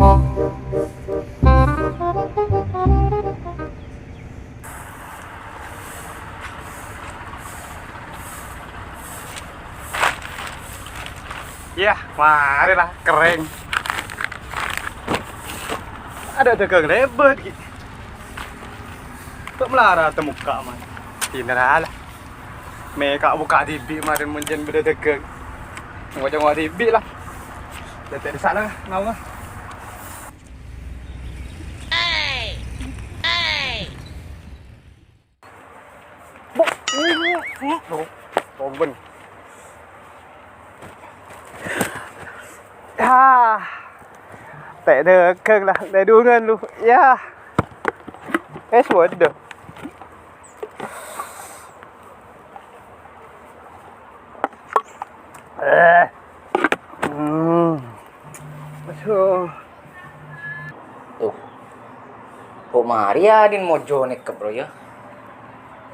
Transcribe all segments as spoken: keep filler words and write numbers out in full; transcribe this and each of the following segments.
Yah, marè la, kerrèng. Adâ' dhâghâng lèbât, ghi. Kok malarat mokka', man. Dinner ala. Mè' ka-bukka' dhibi', marèn mon jhân bâdâ dhâghâng. Ngoca'-ngoca' dhibi' la. Dâteng di sana, nawa. Bo-, oh, tomben. Ah, ta' dhâghâng la, ta' dhungan lu. Yah. Es, waduh. Eh. Hmm. Aduh. Tuh. Kok marè yâ, din mojo nèkep, bro, yâ.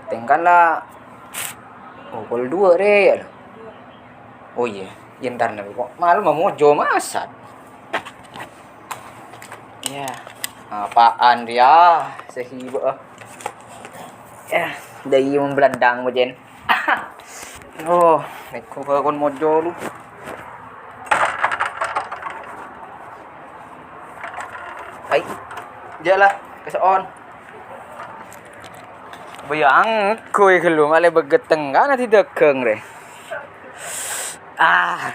Tèngkana pokol dua rè, yâ, lo. Oh, iyâ. Yèn tarna kok malem mojo masat. Yâ. Apaan rèya? Sè hibâ, ah. Yâ, dâi membelendang, Bojèn. Oh, nèko bâkon mojo lu. Hai, jâ' la, kaso'on. Bâjâ angghuy ghâllu, malè bâgâteng kana dhâghâng rè. Ah.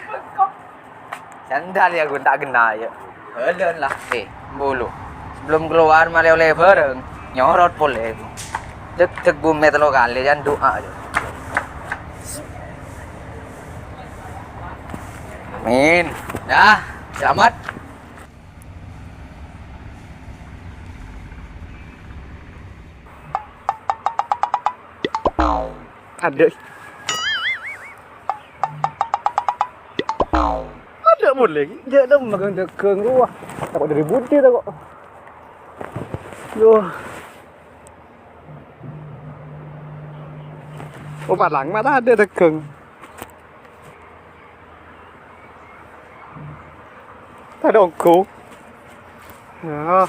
Sandal yâ, ghun ta' ghenna' yâ. Bâlân la. Eh, bulu. Sebelum keluar malè ollè bârâng, nyorot polè. Dek-dek bumè tello kalè, jân du'a yâ. Amin. Dah, selamat. Adâ'. Adâ' molè, ghi. Jâ' dâ' maghâng dhâghâng rowa. Tako' dâri budi tako'. Yo. Oh, palang ma' tadâ' dhâghâng. Tadâ' ongghu. Ya.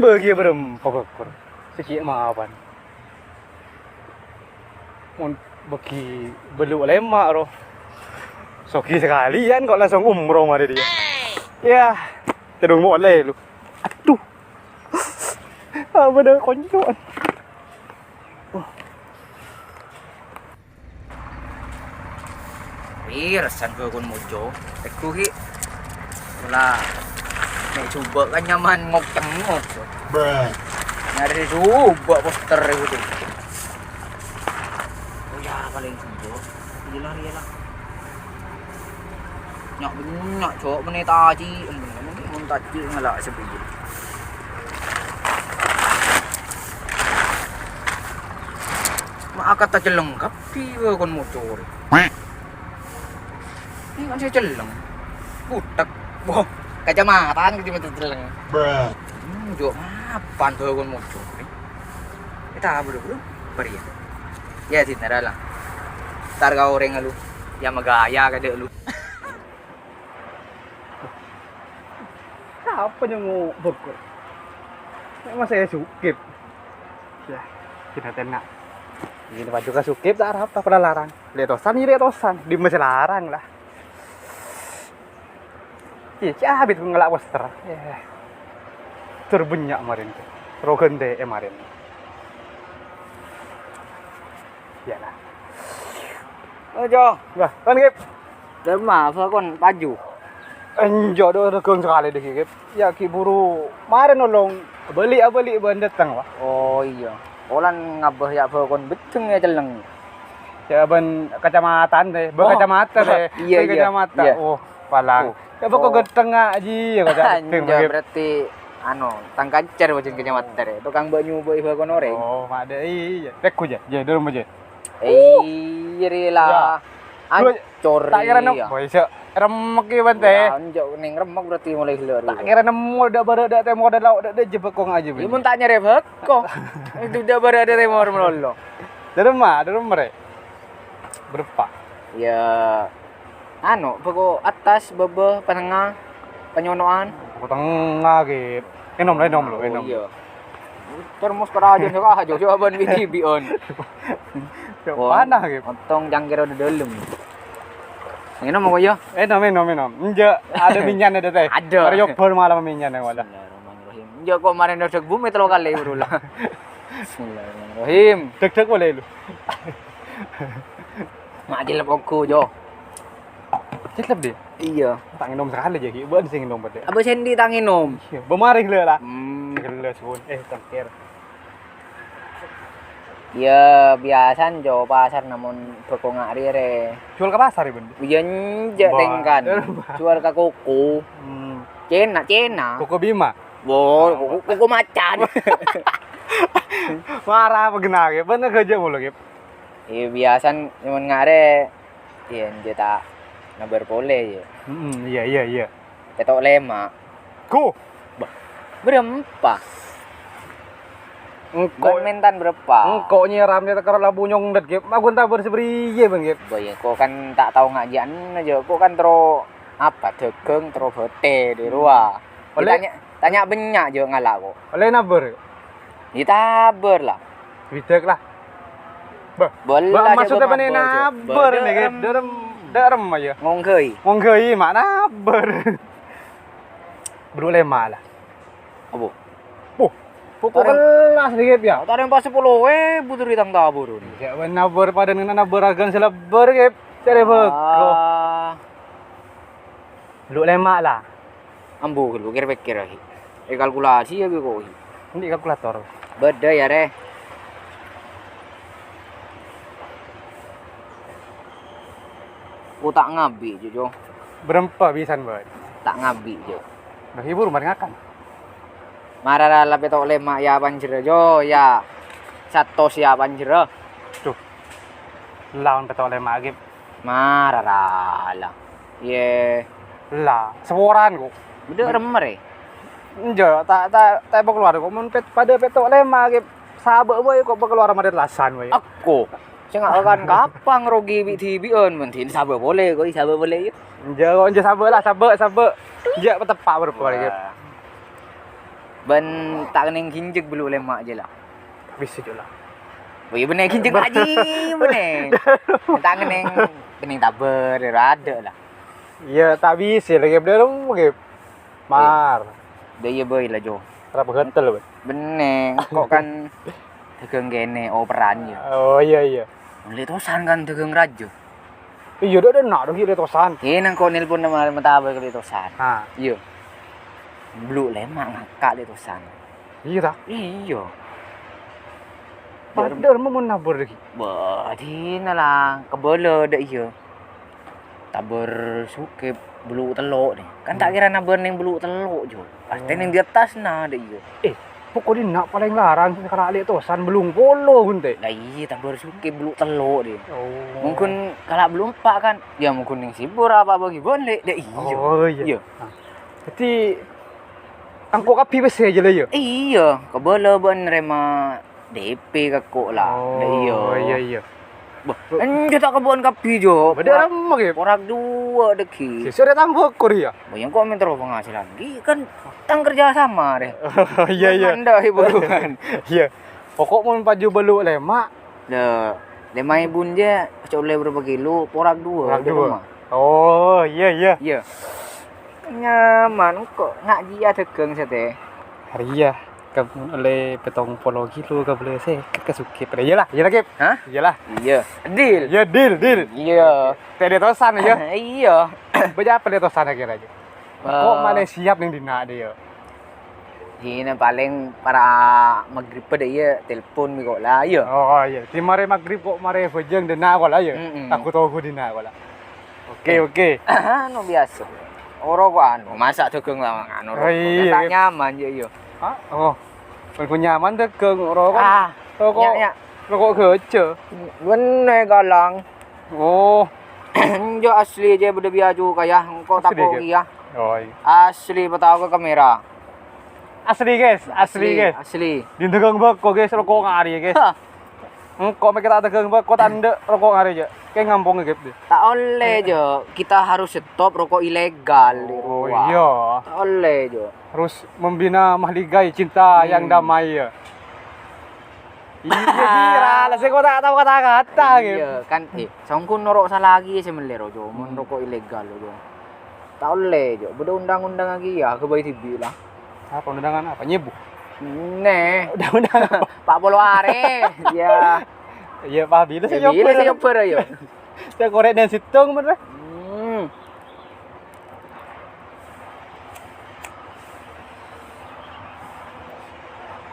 Bâgi bârâmpa bâkor. Sè cè' mapan. Mon bâgi bâllu' lèma' ro. Soghi sakalèyan kok langsung umroh marè dhiyâ. Yah, tèdung molè lu. Aduh. Apa dah konco'an? Wah. Wi, ressan bâkon mojo. Tèggu, ghi. Lah, mè' jhubâ' kan nyaman ngok-cengngok. Nyarè jhubâ' poster itu. Oh ya, palèng jhubâ'. Gila, rèya la. Nya'-bânnya', Cok, mènè taci', mon taci' ngala' sè biyâ. Ma' akata celleng kabbhi bâkon mojo rè. Ini kan saya celleng. Butek. Wah, kacamata kan kacamata celleng. Hmm, jok mapan bâkon mojo rè. Kita bro, bro. Bari ya. Ya, sini lah. Tar ka orèng lu. Ya magaya kadâ' lu. Sapa nyongngo' bâkor? Mè' masè sukip. Yah, kinatèna. Ini baju ka sukip ta' arapa, pala larang. Lè' tosan, lè' tosan. Dimma sè larang, la. Iyâ, cè' abit ngala' poster. Yah. Tur bânnya' marèn. Rogan dè, eh, marèn. Iyâ, la. Ojo. Wah, kan, Gip? Dâ' emma, bâkon paju. Enjâ', dâ' dhâghâng sakalè dâggi', Gip. Yâ, ghi' buru marè nolong abâli'-abâli' bân dâteng, wah. Oh, iyâ. Olan ngabâ yâ bâkon bhâjjheng yâ celleng. Yâ, bân kacamata deh, bân kacamata deh. Iyâ, bân iyâ, kacamata. Iyâ. Oh, palang. Oh. Yâ, bâkon ghântengnga, Ji, yâ, kacamata. Enjâ', berarti, anu, tang kancer bhâjjheng kacamata deh. Tokang bâ' nyobâ'i bâkon orèng. Oh, ma' dâ', iyâ. Tèggu, Jâ. Jâ, dulu, Jâ. Iyâ, rè la. Yâ. Ancor, ta' kèra nem-, iyâ. Boy, sè remmek yâ, Bante. Yâ, enjâ' neng remmek berarti mulai ghellâ' rè. Ta' kèra nemmo dâ' bârâ' dâ' tèmor dâ' lao' dâ' dâ' jhâ' bâkong ajâ, Bante. Yâ, mon ta' nyarè bâkong. Dâ' bârâ' dâ' tèmor malolo. Dâ' remma, dâ' remma, rè. Bârâmpa? Ya, anu, bâko attas, bâbâ, panengnga, panyono'an. Bâko tengnga, Gip. Ènom la, ènom, lo, ènom. Oh, iyâ. Termos karaja, saka aja, coba bân biji bi'on. Wah, panah, Gip. Ontong cangkir ada dalam. Ènom apa ya? Ènom, ènom, ènom. Enjâ', ada minyaknya ada teh. Ada. Ada yoghurt malah minyaknya malah. Bismillahirrahmanirrahim. Enjâ' kok marèn deg bumi telo kalè, bro, lah. Bismillahirrahmanirrahim. Deg-deg boleh lu. Ma' jellep ogo, Jo. Jellep, deh? Iya. Tak nginom sekali aja, Ki. Bân sing nginom, Pak. Apa sendi tak nginom? Iya, bemari lho lah. Hmm. Gelas pun. Eh, cangkir. Ya, biasa, Jo, pasar namun bâko nga'ri, re. Jual ke pasar, ya, Bun? Iya, enjâ', Bah. Tengkan. Jual ke koko. Hmm. Cina, Cina. Koko Bima. Wo, koko, koko macan. Marah apa genah, Gip? Bener gajah mulu, Gip. Iya, biasa, cuman nga'ri. Iya, enjâ' ta' nabâr polè, ya. Mm-mm, iya, iya, iya. Pèto' lèma'. Ku. Bah, bârâmpa? Engko', bân mentan bârâmpa? Engko' nyeram ya tekar labu nyongdet, Gip. Magun tabâr sabriyè, Bang, Gip. Bah, ya, kok kan ta' tao ngajâ'ân aja. Kok kan terro apa, dagang terro bâtè di rowa. Oleh tanya, tanya bânnya' jâ' ngala' kok. Oleh nabâr? Ditabâr lah. Widek lah. Bah, bella bah, aja maksudnya bâ' mana mabâ' jâ'. Nabâr nih, Gip. Bârâmpa? Derem, derem aja. Ngongghâi. Ngongghâi, ma' nabâr. Bulu lèma' lah. Apa? Puh, pokok kelas nih, Gip, ya. Tarèng pas sepuluh èbu dâri tang tabâr. Ya, bân nabâr padâ nabâr argân sè lebâr, Gip. Cari beko. Ah. Lu lèma' lah. Ambu, lu kèr-pèkkèr, Hi. Eh, kalkulasi ya, kok, Hi. Ini kalkulator. Bâdâ ya, Re. Ku ta' ngabi', Jo. Bârâmpa bisan, Bân? Ta' ngabi', Jo. Bah, ibu rumah ngakan. Mara la pèto' lèma' ya panjhârâ, Jo, ya. Satos ya panjhârâ. Duh. Laon pèto' lèma', Gip. Mara la. Ye. La, saporan kok. Bâdâ remmer, è? Enjâ', ta', ta', ta' èpakalowar kok. Mon pèt-, padâ pèto' lèma', Gip. Sabâ' bhâi kok pakalowar marè lasan bhâi. Ako. Sè nga' kan kapang rogi bi'-dhibi'ân, mending sabâ' polè, kok sabâ' polè, yuk. Enjâ', kok enjâ' sabâ' lah, sabâ', sabâ'. Enjâ' pateppa' bârâmpa, Gip. Wah. Bân ta' kennèng ghinjek bâllu' lèma' jâ la. Bisa jâ la. Oh, iyâ bânnè ghinjek, Pak Ji, bânnè. Ta' kennèng, kennèng tabâr, ya, rada lah. Iyâ, ta' bisa lagi, bener, Gip. Mar. Dâ' iyâ bhâi la, Jo. Arapa ghâtel, Bân? Bânnè, kok kan dâgâng kènè, operan, yâ. Oh, iyâ, iyâ. Lè' tosan kan dâgâng rajâ. Iyâ, dâ', dâ' enna' dong, Gip, lè' tosan. Kènè engko' nelpon nama mata bhâi ka lè' tosan. Ha. Iyâ. Bâllu' lèma' ngaka' lè' tosan. Iyâ, ta? Iyâ. Padâ mon nabâr lagi. Bâ, dina la, kabâlâ dâ' iyâ. Tabâr sokè bâllu' tello' nè. Kan ta' kèra nabâr neng bâllu' tello', Jo. Pastè neng di attasna dâ' iyâ. Eh, pokok dina palèng larang sè kala' lè' tosan bâllung polo ghun tè. La iyâ, tabâr sokè bâllu' tello' nè. Oh. Mungkin kala' bâllu' empa' kan. Ya mungkin neng sibur apa bâgi bân lè' dâ' iyâ. Oh, iyâ. Iyâ. Nah. Dâddhi engko' kabbhi pèssè jâ la, yâ? Iyâ, kabâlâ bân narèma D P ka engko' la. Oh, iyâ, iyâ. Bâh, enjâ' ta' kabâ'ân kabbhi, Jo. Bâdâ ramma, Gip? Porak duwâ' dâggi'. Sè sore tambâ kor, yâ? Bâ, yâ engko' mènta panghasilan. Ghi' kan tang kerja sama, deh. Iyâ, iyâ. Mandâ, hi, buruan. Iyâ. Pokok mon paju bâllu' lèma', Lè, lèma èbu jâ, ollè bârâmpa kilo, porak duwâ', porak duwâ'. Oh, iyâ, iyâ. Iyâ. Nyaman kok, nga' jiyâ dâgâng satè. Arèya, ka-, ollè pèttong polo kilo kabâlâ sèket ka sokè. Iyâ la, iyâ la, Gip. Hah? Iyâ la. Iyâ. Deal. Iyâ, deal, deal. Iyâ. Tè' lè' tosan, yâ? Iyâ. Bâjâ apa lè' tosan akhirnya, Gip? Kok, eh, malè siap neng dinna' dâ' iyâ? Dinna' palèng para maghrib dâ' iyâ telpon bi' kok la, iyâ. Oh, iyâ. Di marè maghrib kok marè bhâjâng dinna' kok la, iyâ. Mm-mm. Tako-toko dinna' kok la. Oke, oke. Anu biasa. Ora kok anu, masa' dâgâng la anu. Oh, iyâ, ta' nyaman, yâ, iyâ. Hah? Oh. Bân nyaman dâgâng, ora kok. Ah, roko', nya, nya. Roko' gajâ. Bânnè, Galang. Oh. Enjâ' asli jâ bâdâ biaju kaya engko' tako' kèya. Oh, iyâ. Asli patako' ka kamera. Asli, guys, asli, asli, guys. Asli. Di dâgâng bâko, guys, roko' ngarè, guys. Hah. Engko' mèkkè ta' dâgâng bâko, ta' endâ' roko' ngarè, jâ. Kayak ngampong, Gep, deh. Ta' ollè, Jo. Kita harus stop rokok ilegal di Oh, luar. Iya. Ta' ollè, Jo. Harus membina mahligai cinta yang Hmm. damai, ya. Iya, kira lah, saya kok tak tahu kata-kata, Gep. Iya, kan, eh, songkun noro' sala lagi sè mellè, ro, Jo. Mon Hmm. rokok ilegal, ro, Jo. Ta' ollè, Jo. Bâdâ undang-undang lagi ya, ghâbây dhibi' lah. Apa undangan apa? Nyebu? Nè. Undang-undang apa? Empat puluh hari. Iya. Iya, Pak, bilâ sè Ya, bilâ sè nyoba, nyoba, ya? Sè korè' neng sèttong, bener. Hmm.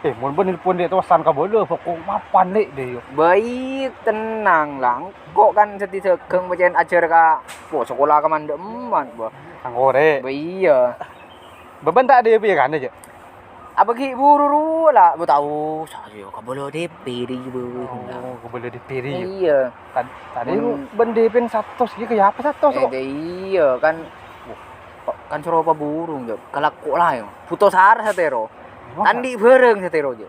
Eh, mon bân nelpon dek towasan ka bâlâ, pokok mapan, Lek, deh, yo. Bâi, tenang, Lang. Kok kan sedih dâgâng pacèn ajhâr ka, po, sekolah ka mandhâ' emman, bo. Kang korè'. Bâi, iyâ. Bâbân ta' ada pikiran aja. Apa ghi' buru rowa la, bo tao, saya ka bâlâ D P ri, bo. Oh, ka bâlâ D P ri. Iyâ. Tad-, tadi Mun- bân D P satos, iyâ, kaya apa satos kok? Eh, iyâ, kan, kan soro paburung, Jo. Kalako la, yo. Buto sar satèro. Wah. Ta' andi' bhârâng satèro, Jo.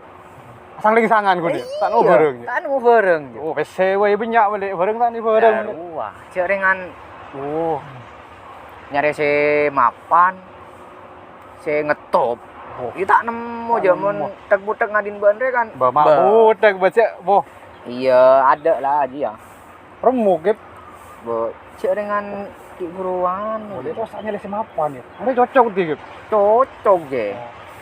Asang lingsangan, ghun, ya? Iyâ, ta' nemu bhârâng, ya? Ta' nemu bhârâng, Jo. Oh, pèssè wae bânnya' bâli, bhârâng ta' andi' bhârâng. Iyâ, rowa. Cè' rèngan, oh, nyarè sè mapan, sè ngetop. Oh. Iyâ ta' nemu, Jo, mon tek-putek ngadin bân rè kan. Ba, ma-, Ba. Putek, bâ, cè', bo. Iyâ, ada la, Ji, ya. Remuk, Gep. Bo, cè' rèngan ki' buruan. Boleh to, saatnya lesi mapan, ya. Ada cocok, di, Gep. Cocok, Gep.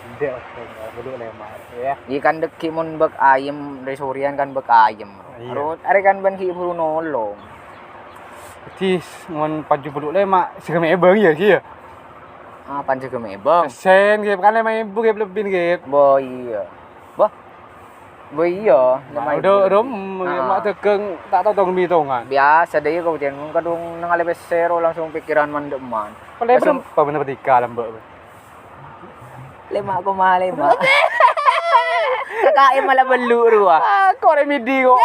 Ndek, oke, dulu lema, ya. Iyâ kan dek ki' mon bâk ayem, rè sorean kan bâk ayem. Iyâ. Aro, arè kan bân ki' buru nolong. Berarti mon paju bulu lema, sè kami ebang, ya, ki, ya? Ah, paju kami ebang. Sen, Gep, kan lema ebu, Gep, lebih, Gep. Bo, iyâ. Bo, Bo iyâ, Nah, lema ebu udah lebbi. Rom, Ah. Mak dâgâng ta' tao tong-bitongan. Biasa deh, kok, Jen. Kadung neng alè pèssè ro langsung pikiran mandhâ' emman. Langsung berempa bener tiga lembek. Lema koma lima. K K M malah belu rowa. Ah, kok remedi kok.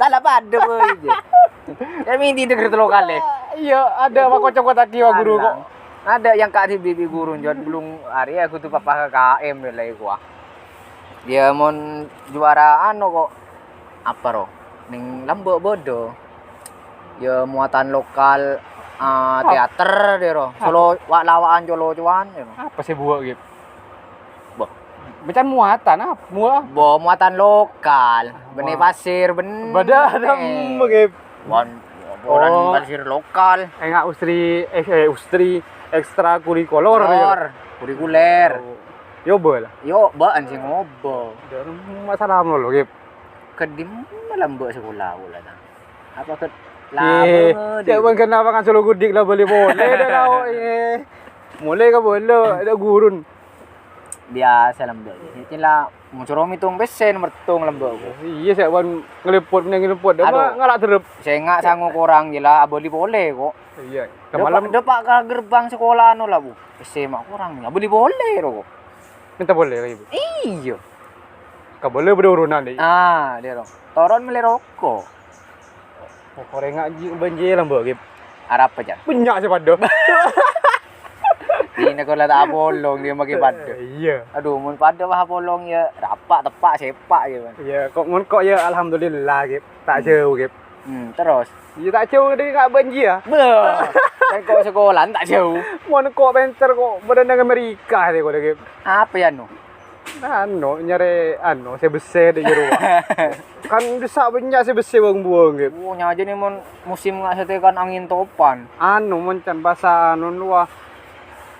Salah padhâ, boy, Jen. Remedi dâgâr tello kalè. Iyâ, ada apa kocok-kocok kiwa guru kok. Ada yang Kak di bibi guru, Jon. Belum hari aku tuh papa K K M nilai gua. Ya, mon juara anu kok, apa, ro? Ning lambâ' bâdâ. Ya, muatan lokal, ah, Apa? Teater, deh, ro. Apa? Solo wa'-, lawa'an colo-cowan, ya, ro. Apa sih buat gitu? Bo. Macam muatan, apa? Mua? Bo, muatan lokal. Bânnè Wah. Pasir, bânnè. Bâdâ, ada, eh. Wan, Oh. Pasir lokal. Enggak, ustri, eh, eh, ustri, ekstrakurikuler, ya? Lor, kurikuler. Oh. Yo, bâ lah. Yo, bâ'ân sè ngobâ. Masalah mulu, Gep. Kedhi malam bâ' sekolah, pula, ta? Apa ke Iyâ, lama, cek deh. Bang kenapa kan solo gudik la bâli polè, dâ' lao, eh. Mulai ka bâlâ, ada gurun. Biasa lambâ'. Mungkin la, mucoro mitong pèssè, mertong lambâ'. Iyâ, sè wan ngeliput, mending ngeliput. Dâ' Aduh. Ma ngala' derep. Sènga' sango korang, jâ la, abâli polè, kok. Iyâ. Dâpa', Kemalam dâpa' ka gerbang sekolah anu la, Bu. Pèssè ma' korang, abâli polè, ro, kok. Minta polè ka ibu? Iyâ. Ka bâlâ bâdâ urunan, deh. Ah, dero. Toron mellè roko'. Oh, korè ngaji bânjhi lambâ', Gep. Arapa, Jan? Bânnya' sè padâ. Ini kok la ta' apolong dia makai padâ. Eh, iyâ. Aduh, mon padâ wah apolong ya, rapa' teppa' sepa' ya, Bang. Iyâ, kok mon kok ya alhamdulillah, Gep. Ta' Hmm. jauh, Gep. Hmm, terus? Iyâ, ta' jauh dâri ka bânjhi ya. Beuh, kan kok sekolah ta' jauh. Mon kok pènter kok bâdâ neng Amerika deh kok, Gep. Apa ya, no? Anu, nyarè, anu, sè bessè dâ' jârowa. Kan bisa bânnya' sè bessè bâng-buwâng, gitu. Oh, nyaja nih, mon musim nggak setekan angin topan. Anu, mon can basa anu, luwah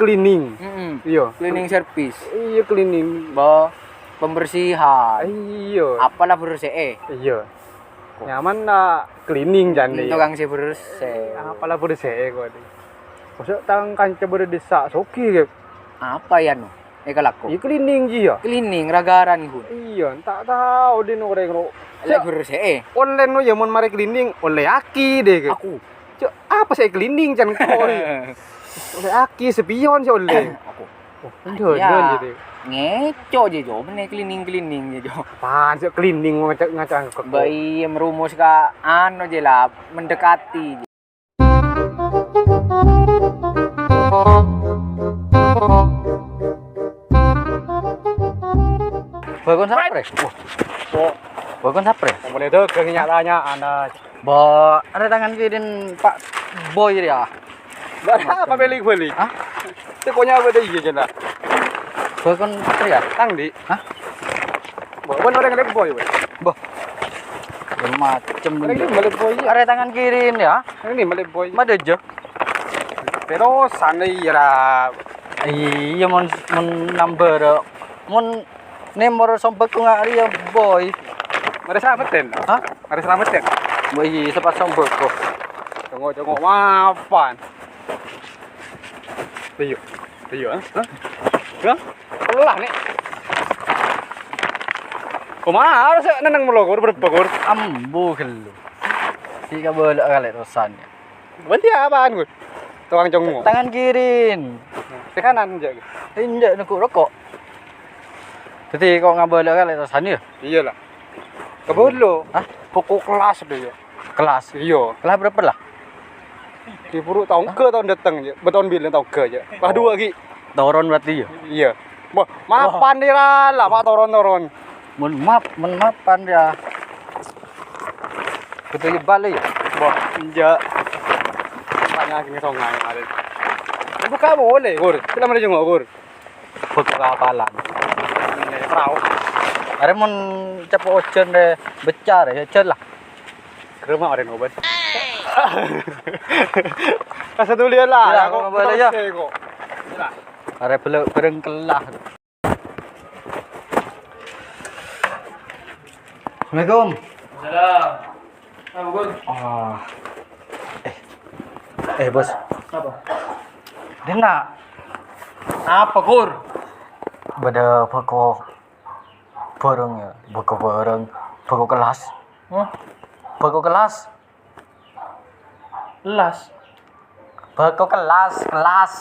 cleaning. Mm-mm. Iya. Cleaning service. Iya, cleaning. Ba, pembersihan. Iya. Apalah bersih, eh. Iya. Kok. Nyaman, nak cleaning, jan, Mm, iya. Tukang sè bersih. Apalah bersih, kok. Maksud, tang kanca bâdâ dissa' sogi, gitu. Apa ya, no? Eh, kalako. Iya, cleaning ji, ya? Cleaning, ragaran, Gun. Iya, ta' tao din orèng, ro. Lek guru sè, eh. Online, no, ya, mon marè cleaning, olè aki deh, ke. Aku. Cuk, apa sè cleaning, can kok? Olè aki, sepion sè olè. Aku. Oh, iya. Ngeco' ji, Jo, meneh cleaning-cleaning ji, Jo. Apaan sih cleaning, ngaca-ngaca kok? Bai, merumus ka, anu ji lah, mendekati ji. Bagon sapre? Wah. Kok? Bagon sapre? Mulai dagang nyak-tanya, ana. Bo, arè tangan kiri Pak Boy rèya. Bâ' apa bâlik-bâlik? Hah? Tèkonya apa dâ' iyâ, jâ'? Boy kon rèya? Tang, Di'. Hah? Bo, bân orèng Lèbboy, Boy. Bo. Ya, macem. Orèng ini Lèbboy, iyâ. Arè tangan kiri rèya. Ini Lèbboy. Madâ jâ. Terus sana iyâ ra. Iyâ, mon, mon nambâ ra. Mon nèmor sombhâko nga' rèya, Boy. Marè salameddhân. Hah? Marè salameddhân. Boy, sèpat sombhâko. Congok-congok mapan. Ayo, ayo, ha? Ha? Pelah, Nèk. Koma harus nenneng molo, Kur, berapa, Kur? Ambu ghellu. Si kabâlâ kalè tosan. Berarti apaan, Kur? Tukang congok. Tangan kiri. Di kanan, jâ'. Enjâ', nèko roko'. Dhâddhi kok ngabâlâ kalè tosan, yâ? Iyâ, lah. Kabâlâ. Hah? Pokok kelas deh, yâ. Kelas? Iyâ. Kelas berapa lah? Di buru tongga tahun datang, ya. Beton bilang tongga, ya. Kelas dua, Ki. Toron berarti, ya? Iyâ. Wah, mapan di rala, Pak, toron-toron. Mon map, mon mapan, ya. Betul, ya, balik. Wah, enjâ'. Tanya gini songai kemarin. Buka boleh, Kur. Kita mari jenguk, Kur. Bek kapalan. Perahu. Arè mon cepo' ojhân rè, becar rè, ojhân lah. Kerema orèng ngobat. Kasih dulu ya lah. Ya, aku ngobat aja. Kok. Arè bele-, bareng kelah. Assalamualaikum. Salam. Apa, Gun? Ah. Eh. Eh, Bos. Apa? Dina. Apa, Kur? Bâdâ bhâko bhâreng, ya. Bhâko bhâreng. Bhâko kelas. Hah? Bhâko kelas. Kelas? Bhâko kelas, kelas.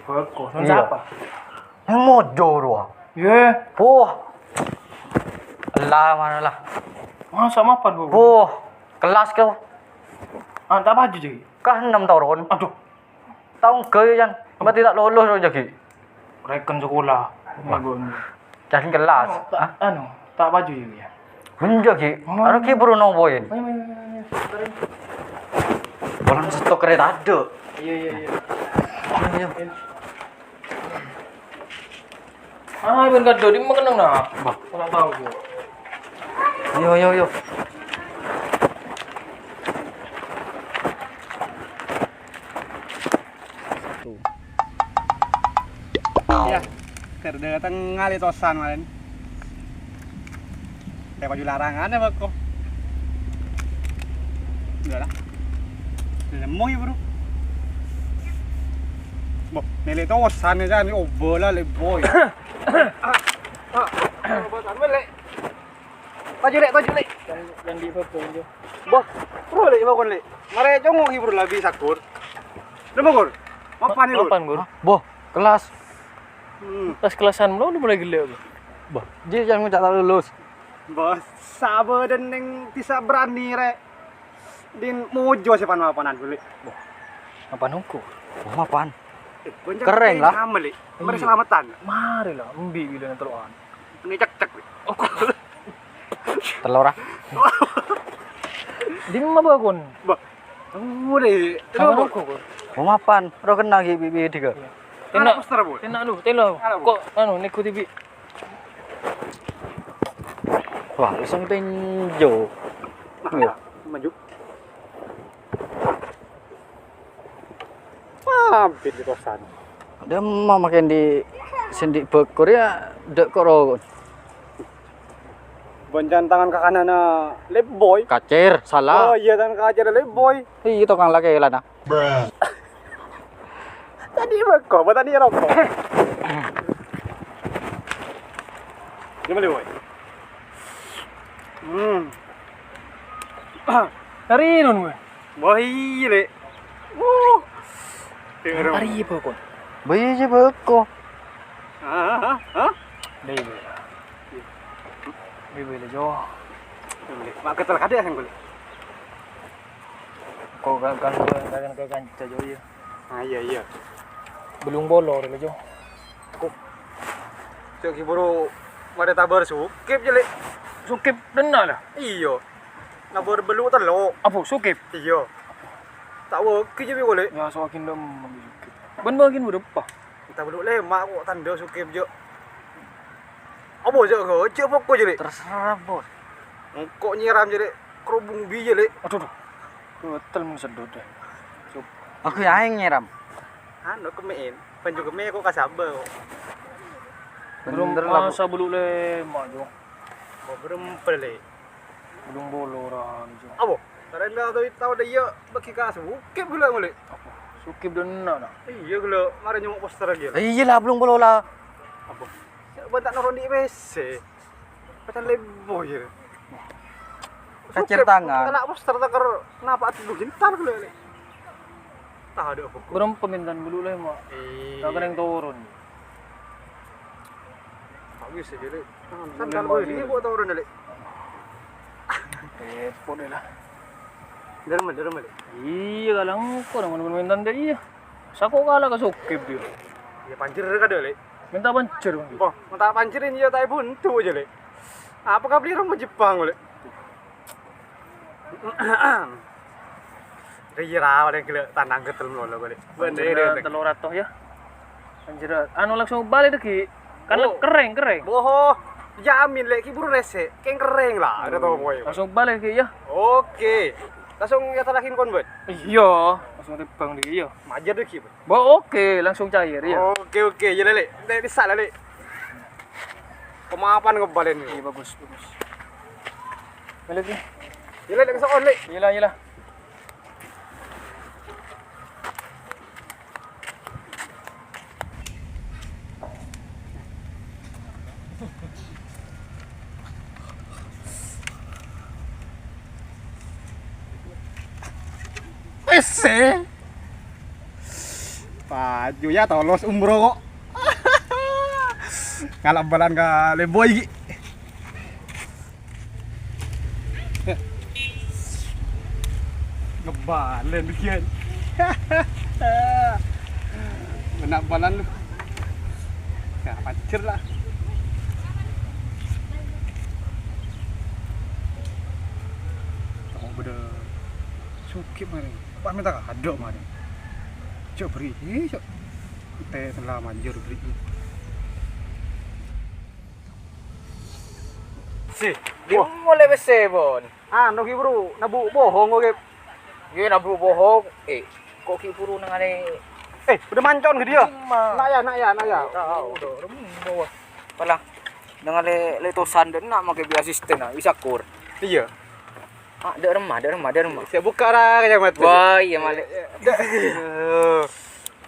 Bhâko. Nang sapa? Nang Mojo, rowa. Yè. Wah. Lah, mana lah? Masa mapan, Bu? Wah. Kelas kau. Ah, ta' paju, Ji. Kelas enam toron. Aduh. Taon ghâbây, Jan. Berarti ta' lulus, rowa, Jagi. Reken sekolah. Wah. Jan kelas. Anu, ta', anu, ta' paju, Ji, ya. Enjâ', Gi. Anu, Gi, buru nopo, Jan? Ayo, ayo, ayo, ayo. Pulang stok kereta ada. Iya, iya, iya. Ayo, ayo. Ah, ben kadho, di mana kena? Bah. Kurang tahu, Bu. Ayo, ayo, ayo. Satu. Ya, keur dâteng ngalè tosan malèn. Tè paju larangan ya, Beko. Udah lah. Nemu ya, Bro. Bo, nèlè tosan ya, kan, obo lah, Lèbboy. Ah, ah, obo, sambil, Lè. Toju', Lè', toju', Lè'. Yang, yang di Beko itu. Boh, bro, Lè', Beko, Lè'. Marè congok hibur labi sakur. Lè', Beko. Mapan, Bro? Mapan, Bro? Boh, kelas. Hmm. Kelas-kelasan, belum mulai gila, Bro. Boh, jadi jangan ngucap tak lulus. Boh, sabar dan neng bisa berani, Rek. Din mojo sè pan-mapanan, Lè'. Boh, mapan hukum. Boh, mapan. Eh, gonjang. Keren, lah. Sama, Lè'. Marè selamatan. Marè lah, embi' bilâ nang telo'an. Ini cek-cek. Telor, ah. Dimma, Bâkon? Bah. Tunggu deh. Sama roko, Bâkon. Mau mapan? Ro kena gi' bi-, bi-, tiga. Iya. Anak poster, Bu. Kena lu, telo. Anak, Bu. Kok anu, ngikuti bi'. Wah, langsung tinju. Nah, iya. Maju. Mampir di kosan. Dâ' emma makèn di' sè andi' bâkor ya, dâ' koro. Boncan tangan ka kananna Lèbboy. Kacir, salah. Oh iya, tangan kacir Lèbboy. Iya, tokang lakè lana. Tadi bâkor, apa tadi roko'? Gimana, Boy? Hmm. Hari nun, Boy. Wah, iya, Lè'. Wuh. Hari apa, Kon? Boy, iya, bâkor. Hah? Hah? Dai, Boy. Dai, Boy, Lè', Jo. Mak ketel kadek, sang, Boy. Kok kan, kan, kan, kan, kan, Jo, iya. Ah, iya, iya. Belum bolor, Lè', Jo. Kok. Cek, buru marè tabâr Sukip, jâ, Lè'. Sukip dâna, lah. Iya. Nabur belu tello'. Apa, Sukib? Iyâ. Ta' wâgi jâ' bi' kolè'. Yâ, soaghin dâ' emma Sukib. Bân bâghin bârâmpa? Enta belu lèma' ko' tandhâ Sukib jâ'. Apa jâ' ko'? Jâ' poko' jâ', Lè'. Terserah, Bos. Engko' nyèram jâ', Lè'. Kerubung bi' jâ', Lè'. Aduh, aduh. Betul men sedot deh. Aku ya aeng nyèram. Anu, kemme'en. Bânjhu kemme' ko' kasabâ ko'. Bârâmpa, Lè'. Masa belu lèma', Jo? Bârâmpa, Lè'. Bârâmpa bâlâ ra, Jo. Apa? Tarèna tao, tao dâ' iyâ bâgi ka Sukib ghellâ' molè. Apa? Sukib dâ' enna', na? Iyâ, ghellâ' marè nyongngo' poster ghi'. Iyâ la, bârâmpa bâlâ ra. Apa? Sè bânta' noro' andi' pèssè. Pèssè lèbâ, yâ. Kacèr tangan. Kena poster takèr napa adu hintar ghellâ', Lè'. Tah, adâ' apa? Bârâmpa mèntan belu lèma'. Iyâ. Ta' kenning toron. Bagus ya, Lè'. Sandal gue ini buat toron, Lè'. Repot deh lah. Dârâmma, dârâmma, Lè'. Iyâ, kalang ko' nang mèntan dâ' iyâ. Sako kala ka Sukib, yâ. Iyâ, panjer kadâ', Lè'. Mènta panjer, Bang. Oh, mènta panjerin, iyâ, ta' buntu jâ', Lè'. Apa kabli roma Jepang, Lè'? Iyâ, ra, palèng ghellâ' tanang ghâtel malolo, Lè'. Bâ'na. Panjer tello ratos, yâ. Panjer, anu, langsung bâli dâggi'. Kan kerrèng, kerrèng. Boh, jamin, Lè', ki buru rèsè'. Kèng kerrèng la, adâ' tomoy. Langsung bâli dâggi', yâ. Oke. Langsung ya tarakin kon, Bân. Iyâ, langsung tèmbhâng dâggi', yâ. Majâr dâggi', Bân. Bo, oke, langsung cair, yâ. Oke, oke, yâ, Lè', Lè'. Ente bisa, Lè', Lè'. Kemapan ngebalen. Iyâ, bagus, bagus. Bâli, Ki. Yâ, Lè', Lè', sokon, Lè'. Iyâ la, iyâ la. Pèssè. Paju ya, tolos umroh ko'. Ngala' bâlân ka Lèbâ ghi'. Ngebalen bikin. Kena bâlân lu. Ya, panjer la. Oh, bâdâ Sukib marè. Pas mènta kadâ' marè. Cok, beri, eh, cok. Tè sella manjur beri. Si, wah. Dimma lè' pèssè, Bon? Anu, Ki, buru, nabu' bohong, Ki. Iyâ, nabu' bohong. Eh, ko' Ki buru nangale. Eh, bâdâ mancon ghi' dâ' iyâ. Dimma? Na' ya, na' ya, na' ya. Tao, do, remmo, wah. Pala, nangale letosan dâ' enna' make bi' asisten, ah, Isakur. Iyâ. Ah, dâ' remma, dâ' remma, dâ' remma. Sè bukka' ra kacamata. Wah, iyâ, malè. Eh, eh, dâ'.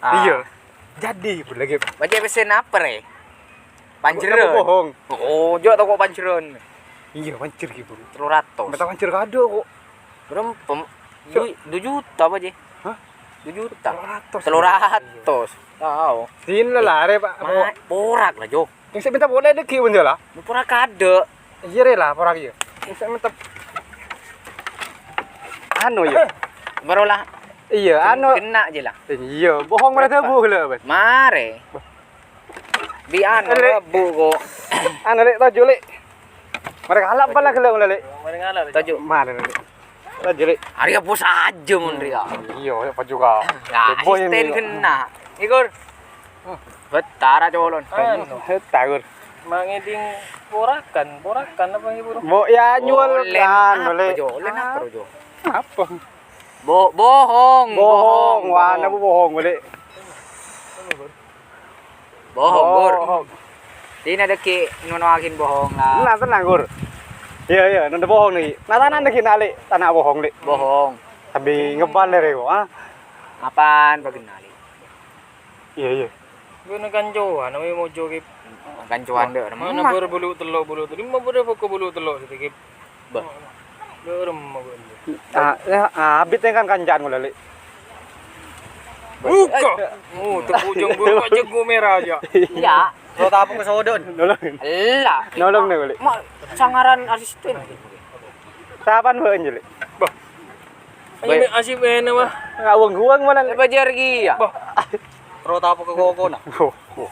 Ah. Iyâ. Jadi, pun lagi. Bâjâ pèssè napa, rè? Panjeran. Bohong. Oh, jâ' toko panjeran. Iyâ, panjer gitu. Tello ratos. Mènta panjer kadâ' ko'. Bârâmpa? Cok. Du-, du juta apa, Ji? Hah? Du juta. Tello ratos. Tello ratos. Tao. Sini lah, rè, Pak. Ma-, porak la, Jo. Sè mènta polè dâggi' pon jâ la. Porak kadâ'. Iyâ, rè la, porak iyâ. Sè mènta. Anu, iyâ. Bârâmpa la. Iyâ, anu. Kena jâ la. Iyâ, bohong marè dâbu ghellâ', Bos. Marè. Bi' anu, Lè'. Rabu ko'. Anu, Lè', toju', Lè'. Marè ngala' bâlân ghellâ', Lè'. Marè ngala', Lè'. Toju'. Marè, Lè'. Toju', Lè'. Arèya bos ajâ mon rèya. Iyâ, ya, paju ka. Ya, asisten kena. Ikur. Betara colon. Anu. Tagur. Mangèding porakan, porakan apa, Ibu? Mo, ya, nyuwal kan, apa, Jo? Lè', napa, Jo? Apa? Bo-, bohong, bohong, bohong, wah, bohong. Napa bohong, Lè'? Bohong, Gur. Bohong. Dina dâggi' nonoaghin bohong, la. Tenang, tenang, Gur. Iyâ, iyâ, nanda bohong nèka. Nah, tanah nèka, na', Lè'. Tanah bohong, Lè'. Bohong. Sambi ngebal, Lè', rè, ko', ah. Apaan bâghenna, Lè'? Iyâ, iyâ. Ghuna kancowan, apa mojo, Kip? Kancowan dâ' remma. Mana bâr bulu tello', bulu tello'. Dimma bâdâ poko' bulu tello' sè, Kip? Bah. Dâ' remma bâ'na. Ah, ya, ah, abit kan kancaan kaulâ, Lè'. Buka. Oh, tepuk jenggo, kok jenggo merah aja. Iyâ. Lo tapo ke sodon. Nolong. Ella. Nolong nih, Lè'. Ma, sangaran asisten. Sapaan bâ'na, Lè'? Bah. Ayo, Lè', asik bâ'na, wah. Ngawang-ngawang mana, Lè'? Bâjâr ghi, ya. Bah. Ro tapo ke koko, nah. Oh, oh.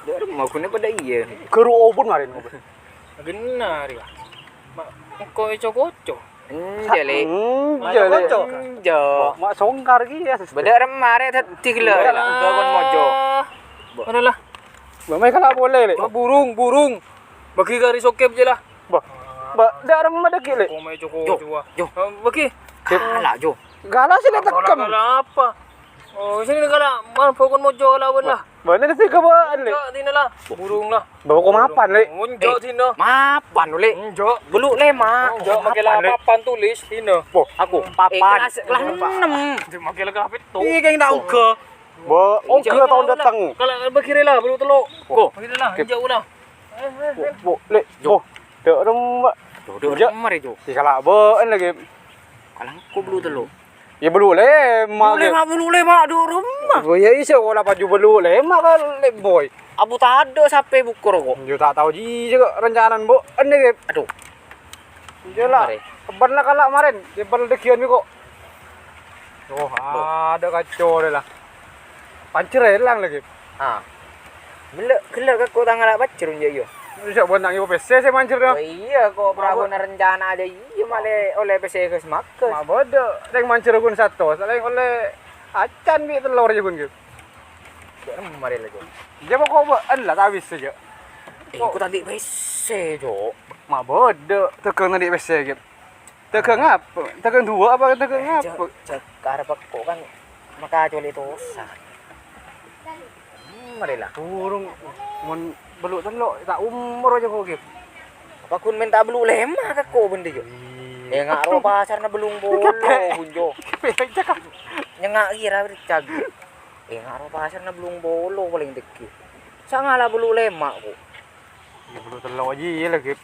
Dâ' remma ghuna padâ iyâ. Guru obon marin. Ghenna rèya. Ma, engko' èco-koco. Enjâ', Lè'. Enjâ', Lè'. Enjâ'. Ma' songkar ki ya, Sis. Bâdâ remmare dhâddhi ghellâ', Lè'. Bâkon mojo. Mana lah? Bâ' mayu kala' polè, Lè'. Burung, burung. Bâgi ka Ri Sokip jâ lah. Bâ', bâ', dâ' remma dâggi', Lè'. Koma joko Jo, jua. Jo. Eh, bâgi. Kala', Jo. Kala' sih, Lè', tekkem. Kala' apa? Oh, sini kala', man bâkon mojo kalawan lah. Bâ'na sih kabâ'ân, Lè'. Enjâ' dina lah. Burung lah. Bâ' kok mapan, Lè'? Enjâ' dina. Mapan, Lè'. Enjâ'. Bâlu' lèma'. Enjâ' mapan, Lè'. Papan tulis dina. Wah, aku papan. Eh, kelas, kelas ennem. Enjâ' makkè la kelas pitu. Iyâ, kèng ta' oghâ. Bâ', oghâ taon dâteng. Kala' bâgi rè la, bâlu' tello'. Ko. Bâgi rè la, enjâ' ulah. Bo', Lè', Jo. Bo', dâ' remma. Jo, dâ' remma rè, Jo. Iyâ, kala' bâ'ân lagi. Kala' engko' bâlu' tello'. Iyâ, bâlu' lèma'. Bâlu' lèma', bâlu' lèma', dâ' remma. Oh, iyâ, iyâ, sekolah paju bâlu' lèma' ka Lè' Boy. Abu tadâ' sapè bukor ko. Yo, ta' tao jiyâ ko' rencanana, Bo'. Enne, Gep. Aduh. Iyâ la. Mare. Kebal la kala' marèn, kebal dâggi'ân ko'. Oh, adâ' kacau deh la. Pancèr èlang lagi. Ah. Ghellâ', ghellâ' ka ko' tangala pancèr, iyâ, iyâ. Bisa buat nang ibu pèssè sè mancèr, no? Oh, iyâ, ko' parabona rencana adâ', iyâ, malè ollè pèssè ghâs-maghâs. Ma' bâdâ, rèng mancèr ghun satos, rèng ollè acan bi' tellor jâ ghun, Gep. Jâ' remma rè la, Jo. Jâ' pokok bâ'ân la, ta' bisa, Jo. Eh, ko' tadâ' pèssè, Jo. Ma' bâdâ, tèghâng tadâ' pèssè, Gep. Tèghâng apa? Tèghâng duwâ' apa tèghâng apa? Jâ', jâ', karep ko' kan maka coli tosa. Hmm, mare la. Burung, mon bâlu' tello', ta' omor jâ ko', Gep. Apa ghun mènta bâlu' lèma' ka ko' bhender, Jo? Iyâ. Eh, nga' ro pasarna bâlung polo, ghun, Jo. Nyènga' kira bercag. Eh, nga' ro pasarna bâlung polo palèng tèngghi. Sangala bâlu' lèma' ko'. Iyâ, bâlu' tello' jiyâ la, Gep.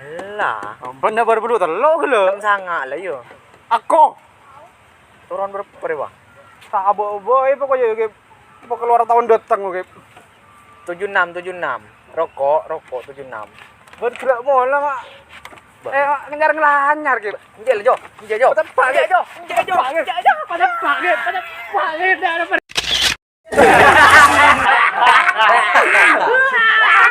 Ella. Ampon, bâr bâlu' tello' ghellâ'. Jam sanga' la, iyâ. Ako. Toron bârâmpa rè, Bang? Ta' abâ-abâ, eh, pokoknya, Gep. Pokok luar tahun datang, Gep. Tujuh enam, tujuh enam. Roko', roko', tujuh enam. Bâr gerak mola, Mak. Bâ. Eh, Mak, ngejar ngelanyar, Gep. Enjâ' la, Jo. Enjâ', Jo. Tepak, Gep. Enjâ', Jo. Enjâ', Jo. Tepak, Gep. Enjâ', Jo. Tepak, Gep. Tepak, Gep.